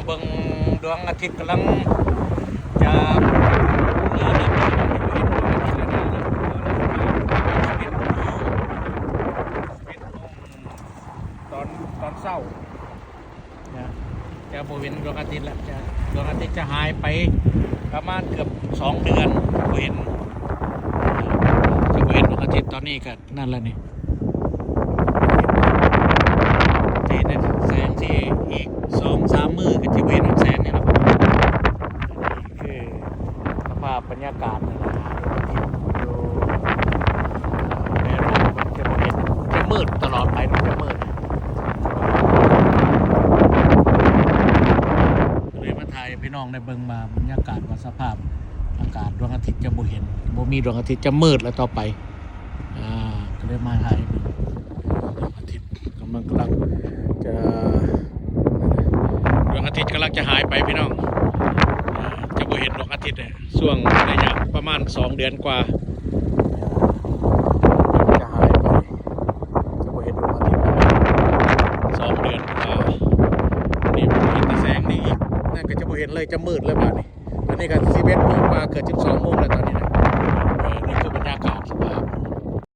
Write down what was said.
ເບິ່ງດວງອາທິດກຳລັງຈະ ຕອນ ຕອນເຊົ້າ ຈະ ຈະບໍ່ເຫັນດວງອາທິດລະ ຈະ ດວງອາທິດຈະຫາຍໄປປະມານເກືອບສອງເດືອນ ບໍ່ເຫັນ ຈະບໍ່ເຫັນດວງອາທິດ. ຕອນນີ້ກະນັ້ນລະນີ້ ທີ່ໄດ້ແສງທີ່ອີກສອງສາມມື້ກະຈະບໍ່ເຫັນແສງນີ້ລະ. ນີ້ຄືສະພາບບັນຍາກາດ ຢູ່ແມ່ໂຂງ ມັນຈະບໍ່ເຫັນ ຈະມືດຕະຫຼອດໄປ ມັນຈະມືດ. ກະເລີຍມາຖ່າຍໃຫ້ພີ່ນ້ອງໄດ້ເບິ່ງວ່າບັນຍາກາດ ວ່າສະພາບອາກາດ ດວງອາທິດຈະບໍ່ເຫັນ ບໍ່ມີດວງອາທິດ ຈະມືດແລ້ວຕໍ່ໄປ. ອາ ກະເລີຍມາຖ່າຍໃຫ້ເບິ່ງ ດວງອາທິດກຳລັງ ກຳລັງຈະ ດວງອາທິດກຳລັງຈະຫາຍໄປພີ່ນ້ອງ ຈະບໍ່ເຫັນດວງອາທິດ ຊ່ວງໄລຍະປະມານສອງເດືອນກວ່າ ຈະຫາຍໄປ ຈະບໍ່ເຫັນດວງອາທິດປະມານສອງເດືອນກວ່າ. ນີ້ເຫັນແຕ່ແສງນີ້ອີກ ນັ້ນກະຈະບໍ່ເຫັນເລີຍ ຈະມືດເລີຍບາດນີ້. ຕອນນີ້ກະສິບເອັດໂມງກວ່າ ເກືອບສິບສອງໂມງແລ້ວຕອນນີ້ນະ.